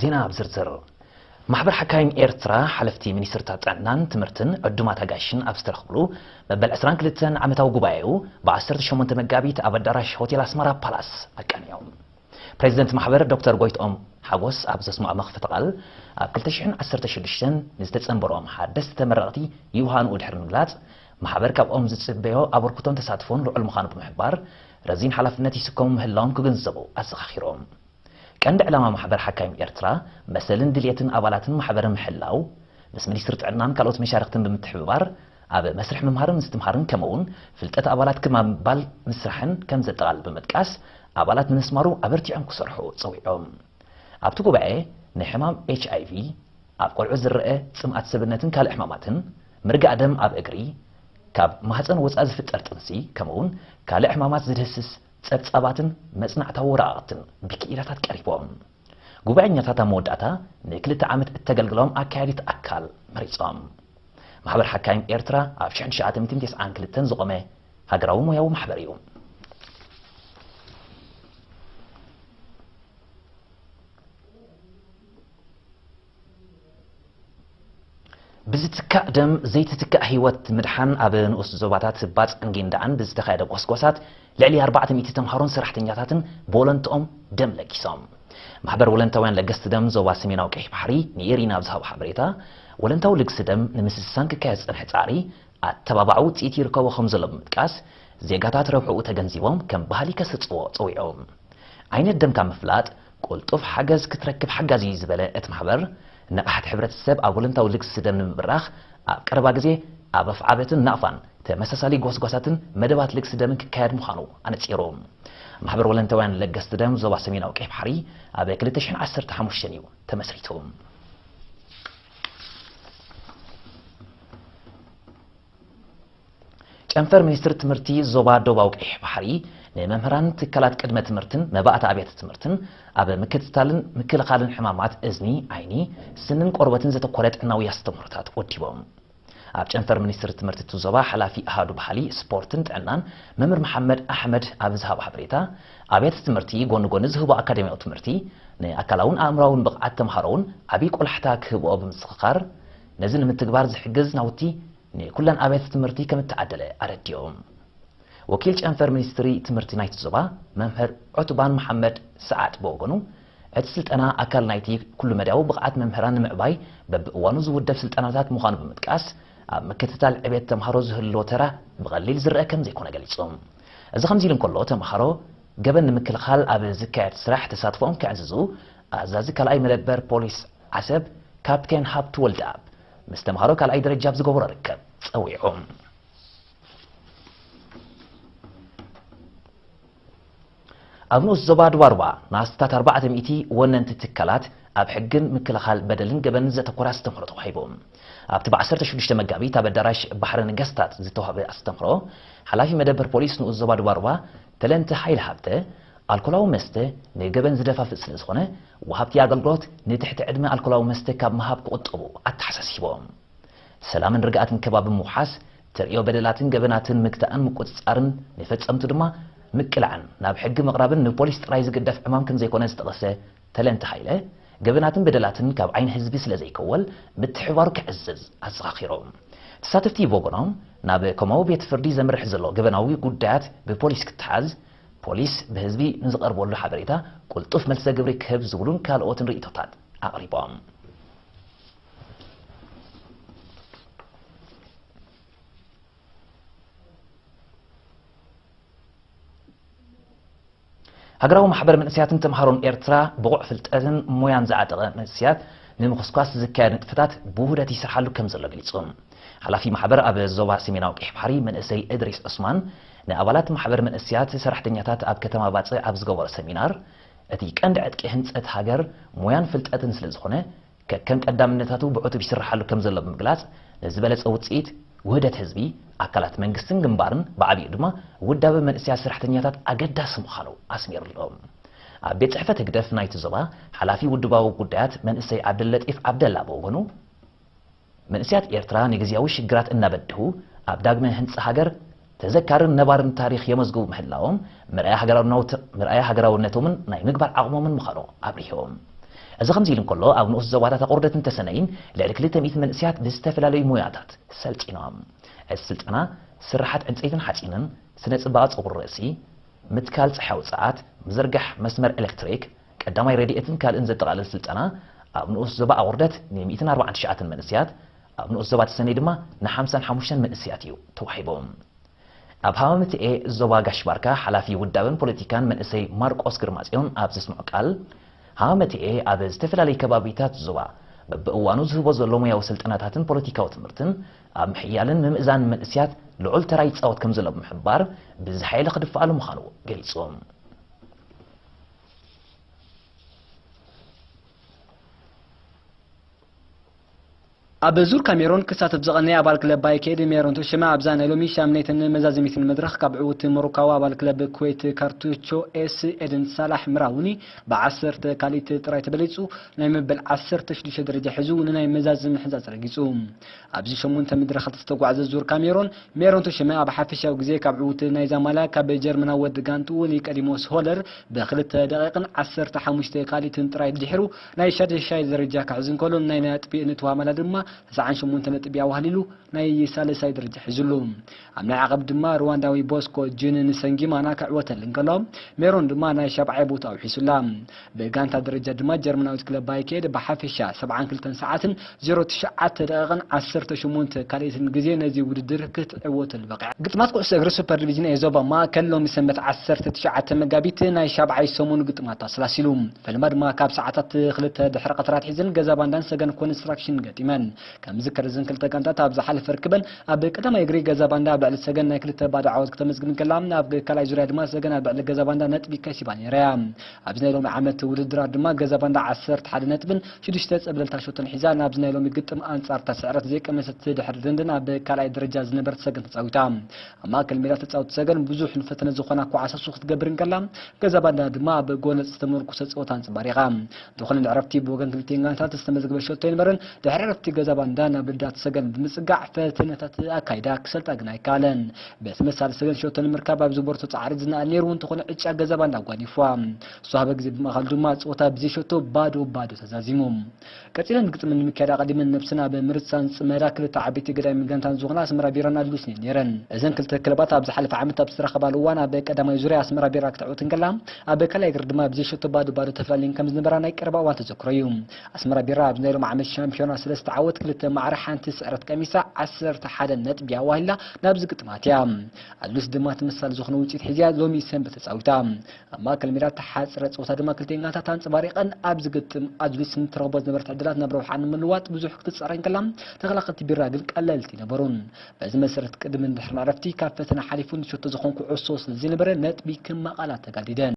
ዜና ብዝርዝር። ማሕበር ሓካይም ኤርትራ፣ ሓለፍቲ ሚኒስትርታት ጥዕናን ትምህርትን ዕዱማት ኣጋይሽን ኣብ ዝተረኽብሉ መበል ዕስራን ክልተን ዓመታዊ ጉባኤኡ ብ ዓሰርተ ሸሞንተ መጋቢት ኣብ ኣዳራሽ ሆቴል ኣስመራ ፓላስ ኣቃኒዑ። ፕሬዚደንት ማሕበር ዶክተር ጎይትኦም ሓጎስ ኣብ ዘስምዖ መኽፈቲ ቃል፣ ኣብ ክልተ ሽሕን ዓሰርተ ሽዱሽተን ንዝተጸንበሮም ሓደስቲ ተመረቕቲ ይውሃንኡ ድሕሪ ምግላጽ፣ ማሕበር ካብኦም ዝጽበዮ ኣበርክቶን ተሳትፎን ልዑል ምዃኑ ብምሕባር፣ ረዚን ሓላፍነት ይስከሙ ምህላዎም ክግንዘቡ ኣዘኻኺሮም። ቀንዲ ዕላማ ማሕበር ሓካይም ኤርትራ መሰልን ድልየትን ኣባላትን ማሕበር ምሕላው፣ ምስ ሚኒስትሪ ጥዕናን ካልኦት መሻርኽትን ብምትሕብባር ኣብ መስርሕ ምምሃርን ምስትምሃርን ከምኡውን ፍልጠት ኣባላት ክማባል ምስራሕን ከም ዘጠቓልል ብምጥቃስ፣ ኣባላት ንምስማሩ ኣበርቲዖም ክሰርሑ ጸዊዖም። ኣብቲ ጉባኤ ንሕማም ኤች ኣይ ቪ፣ ኣብ ቆልዑ ዝረአ ጽምኣት ሰብነትን ካልእ ሕማማትን፣ ምርጋእ ደም ኣብ እግሪ፣ ካብ ማህጸን ወጻኢ ዝፍጠር ጥንሲ፣ ከምኡውን ካልእ ሕማማት ዝድህስስ ጸብጻባትን መጽናዕታዊ ወረቓቕትን ብክኢላታት ቀሪቦም። ጉባኤኛታት ኣብ መወዳእታ ንክልተ ዓመት እተገልግሎም ኣካያዲት ኣካል መሪጾም። ማሕበር ሓካይም ኤርትራ ኣብ ሽሕን ትሽዓተ ሚእትን ተስዓን ክልተን ዝቖመ ሃገራዊ ሞያዊ ማሕበር እዩ። ብዝትካእ ደም ዘይትትካእ ህይወት ምድሓን ኣብ ንኡስ ዞባታት ባጽዕን ጊንዳዕን ብዝተኻየደ ጎስጓሳት ልዕሊ ኣርባዕተ ሚእቲ ተምሃሮን ሰራሕተኛታትን ብወለንትኦም ደም ለጊሶም። ማሕበር ወለንታውያን ለገስቲ ደም ዞባ ሰሜናዊ ቀይሕ ባሕሪ ንኤሪና ኣብ ዝሃቦ ሓበሬታ፣ ወለንታዊ ልግሲ ደም ንምስሳን ክካየድ ዝጸንሐ ጻዕሪ ኣተባባዒ ውጽኢት ይርከቦ ከም ዘሎ ብምጥቃስ፣ ዜጋታት ረብሕኡ ተገንዚቦም ከም ባህሊ ከስርጽዎ ጸዊዖም። ዓይነት ደምካ ምፍላጥ ቅልጡፍ ሓገዝ ክትረክብ ሓጋዚ እዩ ዝበለ እቲ ማሕበር፣ ንቕሓት ሕብረተሰብ ኣብ ወለንታዊ ልግሲ ደም ንምብራኽ ኣብ ቀረባ ግዜ ኣብ ኣፍዓበትን ናቕፋን ተመሳሳሊ ጎስጓሳትን መደባት ልግሲ ደምን ክካየድ ምዃኑ ኣነጺሩ። ማሕበር ወለንታውያን ለገስቲ ደም ዞባ ሰሜናዊ ቀይሕ ባሕሪ ኣብ ክልተ ሽሕን ዓሰርተ ሓሙሽተን እዩ ተመስሪቱ። ጨንፈር ሚኒስትሪ ትምህርቲ ዞባ ደቡባዊ ቀይሕ ባሕሪ ንመምህራን ትካላት ቅድመ ትምህርትን መባእታ ኣብያተ ትምህርትን ኣብ ምክትታልን ምክልኻልን ሕማማት እዝኒ፣ ዓይኒ፣ ስንን ቆርበትን ዘተኮረ ጥዕናዊ ኣስተምህሮታት ወዲቦም። ኣብ ጨንፈር ሚኒስትሪ ትምህርቲ እቲ ዞባ ሓላፊ ኣሃዱ ባህሊ፣ ስፖርትን ጥዕናን መምህር መሓመድ ኣሕመድ ኣብ ዝሃቦ ሓበሬታ፣ ኣብያተ ትምህርቲ ጎኒ ጎኒ ዝህቦ ኣካዳሚያዊ ትምህርቲ ንኣካላውን ኣእምራውን ብቕዓት ተምሃሮ እውን ዓብዪ ቆላሕታ ክህብኦ ብምስኽኻር፣ ነዚ ንምትግባር ዝሕግዝ ናውቲ ንኩለን ኣብያተ ትምህርቲ ከም እተዓደለ ኣረዲኦም። ወኪል ጨንፈር ሚኒስትሪ ትምህርቲ ናይቲ ዞባ መምህር ዑትባን መሓመድ ሰዓድ ብወገኑ፣ እቲ ስልጠና ኣካል ናይቲ ኩሉ መዳያዊ ብቕዓት መምህራን ንምዕባይ በብእዋኑ ዝውደብ ስልጠናታት ምዃኑ ብምጥቃስ፣ ኣብ ምክትታል ዕቤት ተምሃሮ ዝህልዎ ተራ ብቐሊል ዝረአ ከም ዘይኮነ ገሊጹ። እዚ ከምዚ ኢሉ እንከሎ፣ ተምሃሮ ገበን ንምክልኻል ኣብ ዝካየድ ስራሕ ተሳትፎኦም ከዕዝዙ ኣዛዚ ካልኣይ መደበር ፖሊስ ዓሰብ ካፕቴን ሃብቱ ወልደኣብ ምስ ተምሃሮ ካልኣይ ደረጃ ኣብ ዝገበሮ ርክብ ጸዊዑ። ኣብ ንኡስ ዞባ ድባርባ ንኣስታት ኣርባዕተ ሚእቲ ወነንቲ ትካላት ኣብ ሕግን ምክልኻል በደልን ገበንን ዘተኮረ ኣስተምህሮ ተዋሂቡ። ኣብቲ ብ ዓሰርተ ሽዱሽተ መጋቢት ኣብ ኣዳራሽ ባሕሪ ነገስታት ዝተዋህበ ኣስተምህሮ፣ ሓላፊ መደበር ፖሊስ ንኡስ ዞባ ድባርባ ተለንቲ ሃይለ ሃብተ፣ ኣልኮላዊ መስተ ንገበን ዝደፋፍእ ስለ ዝኾነ፣ ወሃብቲ ኣገልግሎት ንትሕቲ ዕድመ ኣልኮላዊ መስተ ካብ ምሃብ ክቑጠቡ ኣተሓሳሲቦም። ሰላምን ርግኣትን ከባቢ ምውሓስ፣ ተርእዮ በደላትን ገበናትን ምግታእን ምቁጽጻርን፣ ንፈጸምቱ ድማ ምቅላዕን ናብ ሕጊ ምቕራብን ንፖሊስ ጥራይ ዝግደፍ ዕማም ከም ዘይኮነ ዝጠቐሰ ተለንተ ሃይለ፣ ገበናትን በደላትን ካብ ዓይኒ ህዝቢ ስለ ዘይከወል ምትሕብባሩ ክዕዝዝ ኣዘኻኺሩ። ተሳተፍቲ ብወገኖም፣ ናብ ኮማዊ ቤት ፍርዲ ዘምርሕ ዘሎ ገበናዊ ጉዳያት ብፖሊስ ክተሓዝ፣ ፖሊስ ብህዝቢ ንዝቐርበሉ ሓበሬታ ቅልጡፍ መልሰ ግብሪ ክህብ ዝብሉን ካልኦትን ርእይቶታት ኣቕሪቦም። ሃገራዊ ማሕበር መንእሰያትን ተምሃሮን ኤርትራ፣ ብቑዕ ፍልጠትን ሞያን ዝዓጠቐ መንእሰያት ንምኹስኳስ ዝካየድ ንጥፈታት ብውህደት ይሰርሓሉ ከም ዘሎ ገሊጹ። ሓላፊ ማሕበር ኣብ ዞባ ሰሜናዊ ቀይሕ ባሕሪ መንእሰይ እድሪስ ዑስማን፣ ንኣባላት ማሕበር መንእሰያት ሰራሕተኛታት ኣብ ከተማ ባጽዕ ኣብ ዝገበሮ ሰሚናር፣ እቲ ቀንዲ ዕጥቂ ህንጸት ሃገር ሞያን ፍልጠትን ስለ ዝኾነ፣ ከከም ቀዳምነታቱ ብዕቱብ ይስርሓሉ ከም ዘሎ ብምግላጽ፣ ንዝበለጸ ውጽኢት ውህደት ህዝቢ፣ ኣካላት መንግስትን ግንባርን፣ ብዓቢኡ ድማ ውዳበ መንእሰያት ሰራሕተኛታት ኣገዳሲ ምዃኑ ኣስሚሩሉ። ኣብ ቤት ጽሕፈት ህግደፍ ናይቲ ዞባ፣ ሓላፊ ውድባዊ ጉዳያት መንእሰይ ዓብደለጢፍ ዓብደላ ብወገኑ፣ መንእሰያት ኤርትራ ንግዝያዊ ሽግራት እናበድሁ፣ ኣብ ዳግመ ህንጻ ሃገር ተዘካርን ነባርን ታሪኽ የመዝግቡ ምህላዎም፣ ምርኣያ ሃገራውነውት-፣ ምርኣያ ሃገራውነቶምን ናይ ምግባር ዓቕሞምን ምዃኑ ኣብሪሆም። እዚ ከምዚ ኢሉ እንከሎ፣ ኣብ ንኡስ ዞባታት ኣቑርደትን ተሰነይን ልዕሊ ክልተ ሚእቲ መንእሰያት ብዝተፈላለዩ ሞያታት ሰልጢኖም። እዚ ስልጠና ስርሓት ዕንጸይትን ሓጺንን፣ ስነ ጽባቐ ጸጉሪ ርእሲ፣ ምትካል ጸሓይ ውጽኣት፣ ምዝርጋሕ መስመር ኤሌክትሪክ፣ ቀዳማይ ረድኤትን ካልእን ዘጠቓልል ስልጠና ኣብ ንኡስ ዞባ ኣቑርደት ን ሚእትን ኣርባዓን ትሽዓተን መንእሰያት፣ ኣብ ንኡስ ዞባ ተሰነይ ድማ ንሓምሳን ሓሙሽተን መንእሰያት እዩ ተዋሂቡ። ኣብ ሃማመተኤ ዞባ ጋሽ ባርካ ሓላፊ ውዳበን ፖለቲካን መንእሰይ ማርቆስ ግርማጽዮን ኣብ ዘስምዖ ቃል፣ ሃማመተኤ ኣብ ዝተፈላለዩ ከባቢታት ዞባ በብእዋኑ ዝህቦ ዘሎ ሞያዊ ስልጠናታትን ፖለቲካዊ ትምህርትን ኣብ ምሕያልን ምምእዛን መንእሰያት ልዑል ተራ ይጻወት ከም ዘሎ ብምሕባር፣ ብዝሓየለ ክድፍኣሉ ምዃኑ ገሊጹ። ኣብ ዙር ካሜሮን ክሳተፍ ዝቐነየ ኣባል ክለብ ባይኬድ ሜሮን ቶሸማ ኣብዛ ናይ ሎሚ ሻምናይትን መዛዘሚትን መድረኽ ካብ ዕዉት ሞሮካዊ ኣባል ክለብ ኩዌት ካርቱቾ ኤስ ኤደን ሳላሕ ምራውኒ ብዓሰርተ ካልኢት ጥራይ ተበሊጹ ናይ መበል ዓሰርተ ሽዱሽተ ደረጃ ሒዙ ንናይ መዛዘሚ ሕንጻጽ ረጊጹ። ኣብዚ ሸሞንተ መድረኻት ዝተጓዕዘ ዙር ካሜሮን ሜሮን ቶሸማ ኣብ ሓፈሻዊ ግዜ ካብ ዕዉት ናይ ዛማላ ካብ ጀርመናዊ ወዲ ጋንቱ ኒቀዲሞስ ሆለር ብክልተ ደቂቕን ዓሰርተ ሓሙሽተ ካልኢትን ጥራይ ድሒሩ ናይ ሻድሻይ ደረጃ ክሕዝ እንከሎ፣ ናይ ነጥቢ ንትዋማላ ድማ ተስዓን ሸሞንተ ነጥቢ ኣዋህሊሉ ናይ ሳልሳይ ደረጃ ሒዙሉ። ኣብ ናይ ዓቐብ ድማ ሩዋንዳዊ ቦስኮ ጅን ንሰንጊማና ክዕወተል እንከሎ፣ ሜሮን ድማ ናይ ሻብዓይ ቦታ ኣውሒሱላ። ብጋንታ ደረጃ ድማ ጀርመናዊት ክለብ ባይኬድ ብሓፈሻ ሰብዓን ክልተን ሰዓትን ዜሮ ትሽዓተ ደቂቕን ዓሰርተ ሸሞንተ ካልኢትን ግዜ ነዚ ውድድር ክትዕወተሉ በቒዓ። ግጥማት ኩዕሶ እግሪ ሱፐር ዲቪዥን ኤ ዞባ ማእከል ሎሚ ሰንበት ዓሰርተ ትሽዓተ መጋቢት ናይ ሻብዓይ ሰሙን ግጥማት ኣሰላሲሉ። ፈለማ ድማ ካብ ሰዓታት ክልተ ድሕሪ ቀትሪ ኣትሒዘን ገዛ ባንዳን ሰገን ኮንስትራክሽን ገጢመን። ከም ዝዝከር እዘን ክልተ ጋንታት ኣብ ዝሓለፈ ርክበን ኣብ ቀዳማይ እግሪ ገዛ ባንዳ ኣብ ልዕሊ ሰገን ናይ ክልተ ባዶ ዓወት ክተመዝግብ እንከላ፣ ኣብ ካልኣይ ዙርያ ድማ ሰገን ኣብ ልዕሊ ገዛ ባንዳ ነጥቢ ከሲባ ነይራ እያ። ኣብዚ ናይ ሎሚ ዓመት ውድድራት ድማ ገዛ ባንዳ ዓሰርተ ሓደ ነጥብን ሽዱሽተ ጸብለልታ ሸቶን ሒዛ ናብዚ ናይ ሎሚ ግጥም ኣንጻር እታ ስዕረት ዘይቀመሰት ድሕሪ ደንደን ኣብ ካልኣይ ደረጃ ዝነበረት ሰገን ተጻዊታ። ኣብ ማእከል ሜዳ ተጻወቲ ሰገን ብዙሕ ንፈተነ ዝኾና ኳዕሳሱ ክትገብር እንከላ፣ ገዛ ባንዳ ድማ ኣብ ጎነጽ ዝተመርኮሰ ጸወታ ኣንጸባሪቓ። እንተኾነ፣ ንዕረፍቲ ብወገን ክልቲኤን ጋንታት ዝተመዝገበ ሸቶ ኣይነበረን። ድሕሪ ዕረፍቲ፣ ገዛ ባንዳ ናብ ልዳት ሰገን ብምጽጋዕ ፈተነታት ኣካይዳ፣ ክሰልጣ ግን ኣይከኣለን። በተመሳሳሊ፣ ሰገን ሸቶ ንምርካብ ኣብ ዝበርቶ ጻዕሪ ዝነኣድ ነይሩ፣ እንተኾነ ዕጫ ገዛ ባንዳ ኣጓኒፍዋ። ዝተዋህበ ግዜ ብምእካሉ ድማ ጸወታ ብዘይ ሸቶ ባዶ ባዶ ተዛዚሙ። ቀጺለን ግጥም ንምክያድ ኣቐዲመን ነብሰን ኣብ ምርጻን ጽመዳ ክልተ ዓበይቲ ገዳይም ጋንታን ዝኾና ኣስመራ ቢራን ኣድሉስን እየን ነይረን። እዘን ክልተ ክለባት ኣብ ዝሓለፈ ዓመት ኣብ ዝተራኸባሉ እዋን ኣብ ቀዳማይ ዙርያ ኣስመራ ቢራ ክትዕወት እንከላ፣ ኣብ ካልኣይ እግሪ ድማ ብዘይ ሸቶ ባዶ ባዶ ተፈላልየን ከም ዝነበራ ናይ ቀረባ እዋን ተዘክሮ እዩ። ኣስመራ ቢራ ኣብዚ ናይ ሎሚ ዓመት ሻምፒዮና ሰለስተ ዓወት፣ ክልተ ማዕረ፣ ሓንቲ ስዕረት ቀሚሳ ዓሰርተ ሓደ ነጥቢ ኣዋሂላ ናብዚ ግጥም ኣትያ። ኣድሉስ ድማ ተመሳሳሊ ዝኾነ ውጽኢት ሒዛ ሎሚ ሰንበት ተጻዊታ። ኣብ ማእከል ሜዳ ተሓጽረ ጸወታ ድማ ክልቲኤን ጋንታት ኣንጸባሪቐን ኣብዚ ግጥም ኣድሉስ ንትረኽቦ ዝነበረት ዕድላት ናብ ረብሓ ንምልዋጥ ብዙሕ ክትጻረ እንከላ፣ ተኸላኸልቲ ቢራ ግን ቀለልቲ ነበሩን። በዚ መሰረት ቅድምን ድሕርን ዕረፍቲ ካብ ፈተነ ሓሊፉ ንሸቶ ዝኾን ኩዕሶ ስለ ዘይነበረ ነጥቢ ክመቓላ ተጋዲደን።